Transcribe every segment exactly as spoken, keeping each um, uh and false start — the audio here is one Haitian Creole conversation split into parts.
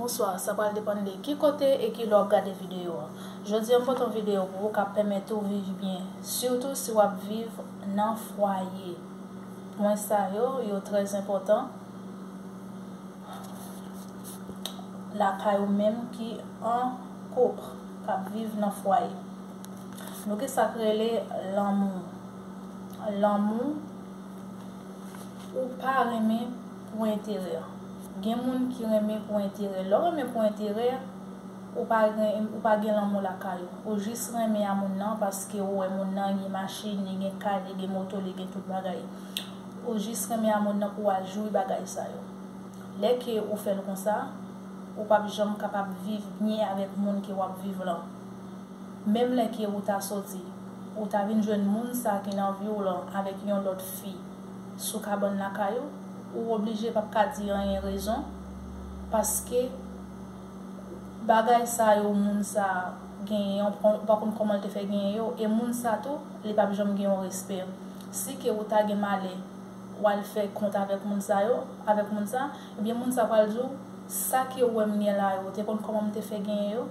Bonswa, sa pral depann de ki kote e ki lè w ap gade videyo a. Jodi a, m pote yon videyo pou ou k ap pèmèt ou viv byen, sitou si w ap viv nan fwaye. Pwen sa yo, yo trè enpòtan lakay ou menm ki an koup, k ap viv nan fwaye. Nou gen sa k rele lanmou. Lanmou, ou pa renmen pou enterè. Gen moun ki renmen pou enterè. Lè w renmen pou enterè, ou pa gen, ou pa gen lanmou lakay ou. Ou jis renmen a moun nan paske ou wè moun nan gen machin, li gen kay, li gen moto, li gen tout bagay. Ou jis renmen a moun nan pou w al jwi bagay sa yo. Lè ke ou fè l konsa, ou p ap janm kapab viv byen avèk moun ke w ap viv lan. Menm lè ke ou ta soti, ou ta vin jwenn moun sa ki nan vi w lan avèk yon lòt fi sou kabann lakay ou, ou oblije p ap ka di anyen rezon, paske bagay sa yo moun sa genyen an, ou pa konn kòman l te fè genyen yo, e moun sa tou, li p ap janm gen yon respè. Si ke ou ta gen malè, w al fè kont avèk moun sa yo, avèk moun sa, ebyen moun sa pral di w, sa ke ou wè m gen la yo, ou te konn kòman m te fè genyen yo?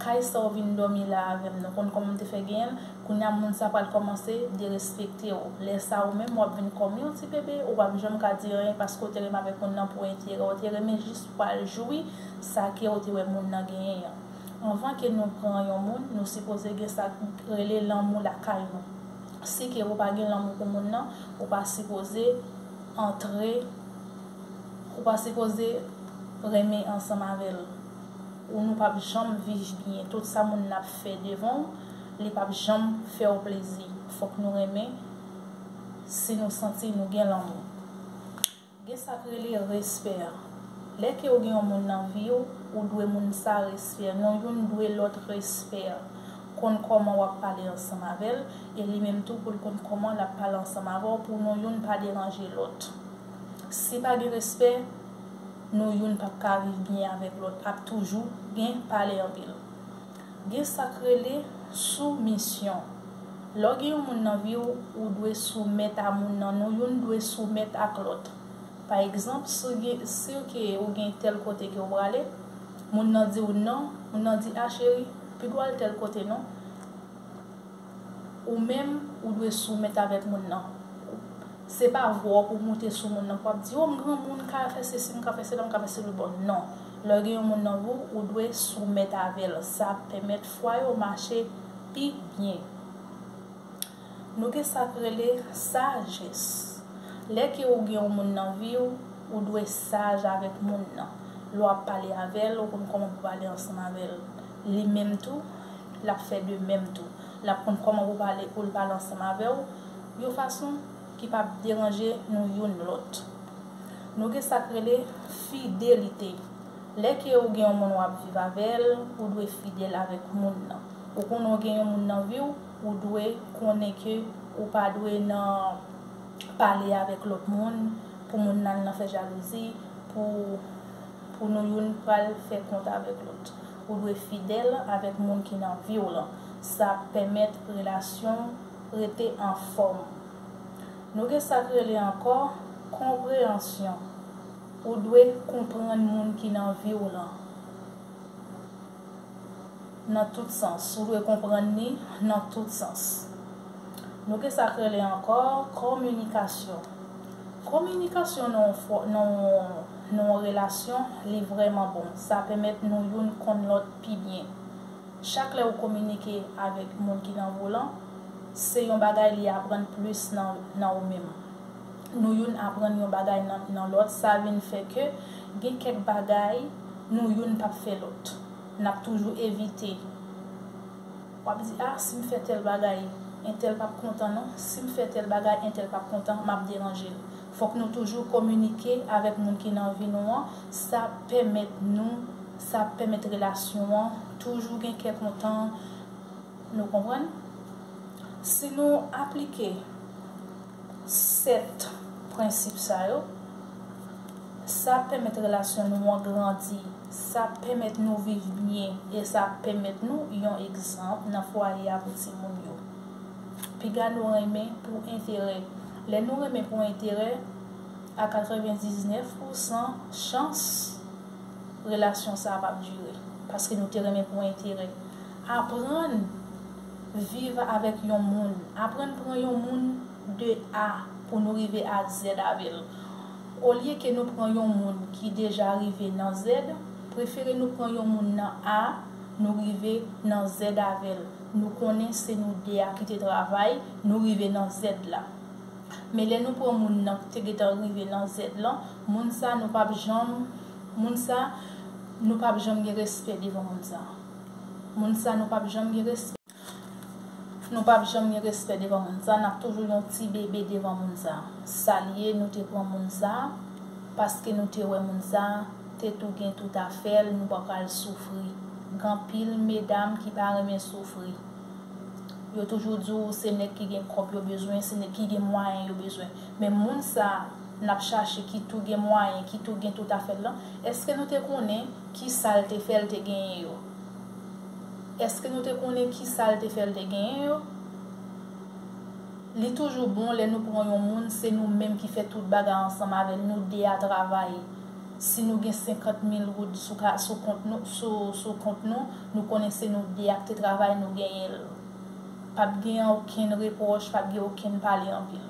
Kay sa w vin dòmi la avè m nan, konn kòman m te fè genyen l? Kounye a moun sa pral kòmanse derespekte w. Lè sa ou menm w ap vin kòm yon ti bebe, ou p ap janm ka di anyen paske w te renmen avèk moun nan pou enterè, w te renmen jis pou al jwi sa ke w te wè moun nan genyen an. Anvan ke nou pran yon moun, nou sipoze gen sa k rele lanmou lakay nou. Si ke ou pa gen lanmou pou moun nan, ou pa sipoze antre, ou pa sipoze renmen ansanm avè l. Ou nou p ap janm viv byen. Tout sa moun nan ap fè devan w, li p ap janm fè w plezi. Fòk nou renmen si nou santi nou gen lanmou. Gen sa k rele respè. Lè ke ou gen yon moun nan vi w, ou dwe moun sa respè. Nou youn dwe lòt respè. Konn kòman w ap pale ansanm avè l, e li menm tou pou l konn kòman l ap pale ansanm avè w, pou nou youn pa deranje lòt. Si pa gen respè, nou youn p ap ka viv byen avèk lòt, ap toujou gen pale anpil. Gen sa k rele soumisyon. Lè w gen yon moun nan vi w, ou dwe soumèt a moun nan, nou youn dwe soumèt ak lòt. Pa egzanp, si w gen, si w ke ou gen tèl kote ke w prale, moun nan di w non, moun nan di, a cheri, pi gwo al tèl kote non. Ou menm, ou dwe soumèt avèk moun nan. Se pa vwa w pou moute sou moun nan, pou w ap di, o, m granmoun, m ka fè sesi, m ka fè sela, m ka fè seli. Bon, non. Lè w gen yon moun nan vi w, ou dwe soumèt avè l. Sa ap pèmèt fwaye w mache pi byen. Nou gen sa k rele sajès. Lè ke ou gen yon moun nan vi w, ou dwe saj avèk moun nan. Lè w ap pale avè l, ou konn kòman pou pale ansanm avè l. Li menm tou, l ap fè de menm tou. L ap konn kòman pou pale, pou l pale ansanm avè w, yon fason ki p ap deranje nou youn lòt. Nou gen sa k rele fidelite. Lè ke ou gen yon moun w ap viv avè l, ou dwe fidèl avèk moun nan. Ou konnen w gen yon moun nan vi w, ou dwe konnen ke ou pa dwe nan pale avèk lòt moun, pou moun nan, nan fè jalouzi, pou, pou nou youn pral fè kont avèk lòt. Ou dwe fidèl avèk moun ki nan vi w lan. Sa ap pèmèt relasyon rete anfòm. Nou gen sa k rele ankò konpreyansyon. Ou dwe konprann moun ki nan vi w lan nan tout sans. Ou dwe konprann li nan tout sans. Nou gen sa k rele ankò kominikasyon. Kominikasyon nan yon fo-, nan yon, nan yon relasyon, li vrèman bon. Sa pèmèt nou youn konn lòt pi byen. Chak lè ou kominike avèk moun ki nan vi w lan, se yon bagay li aprann plis nan, nan ou menm. Nou youn aprann yon bagay nan, nan lòt, sa vin fè ke gen kèk bagay nou youn p ap fè lòt. N ap toujou evite. W ap di, a, si m fè tèl bagay, entèl p ap kontan non. Si m fè tèl bagay, entèl p ap kontan, m ap deranje l. Fòk nou toujou kominike avèk moun ki nan vi nou an. Sa pèmèt nou, sa pèmèt relasyon an toujou gen kè kontan. Nou konprann? Si nou aplike sèt prensip sa yo, sa pèmèt relasyon nou an grandi, sa pèmèt nou viv byen e sa pèmèt nou yon egzanp nan fwaye a pou timoun yo. Piga nou renmen pou enterè. Lè nou renmen pou enterè, a katrevendiznèf pousan chans, Relasyon sa a p ap dire, paske nou te renmen pou enterè. Aprann viv avèk yon moun. Aprann pran yon moun de A pou nou rive a Z avè l. Olye ke nou pran yon moun ki deja rive nan Z, prefere nou pran yon moun nan A, nou rive nan Z avè l. Nou konnen se nou de a ki te travay, nou rive nan Z la. Men lè nou pran moun nan ki te gentan rive nan Z lan, moun sa nou p ap janm, moun sa nou p ap janm gen respè devan moun sa. Moun sa nou p ap janm gen respè. Nou p ap janm gen respè devan moun sa, n ap toujou yon ti bebe devan moun sa. Sa l ye, nou te pran moun sa, paske nou te wè moun sa te tou gen tout afè l, nou pa pral soufri. Gen anpil medam ki pa renmen soufri. Yo toujou di w se nèg ki gen kòb yo bezwen, se nèg ki gen mwayen yo bezwen. Men moun sa n ap chache ki tou gen mwayen, ki tou gen tout afè l lan, èske nou te konnen ki sa l te fè l te genyen yo? Èske nou te konnen ki sa l te fè l te genyen yo? Li toujou bon lè nou pran yon moun, se nou menm ki fè tout bagay ansanm avè l, nou de a travay. Si nou gen senkant mil goud sou, sou kont nou, sou, sou kont nou, nou konnen se nou de a ki te travay, nou genyen l. P ap gen okenn repwòch, p ap gen okenn pale anpil.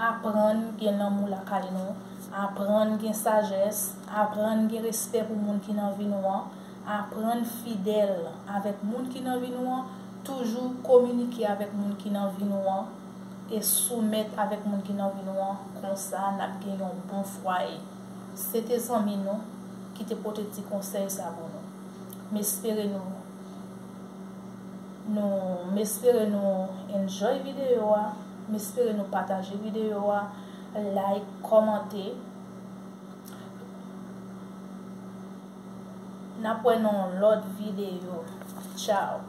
Aprann gen lanmou lakay nou, aprann gen sajès, aprann gen respè pou moun ki nan vi nou an, aprann fidèl avèk moun ki nan vi nou an, toujou kominike avèk moun ki nan vi nou an, e soumèt avèk moun ki nan vi nou an, konsa n ap gen yon bon fwaye. Se te zanmi nou ki te pote ti konsèy sa pou nou. M espere nou, nou, m espere nou enjoy videyo a, m espere nou pataje videyo a, like, kòmante. N ap wè nan yon lòt videyo. Tchao.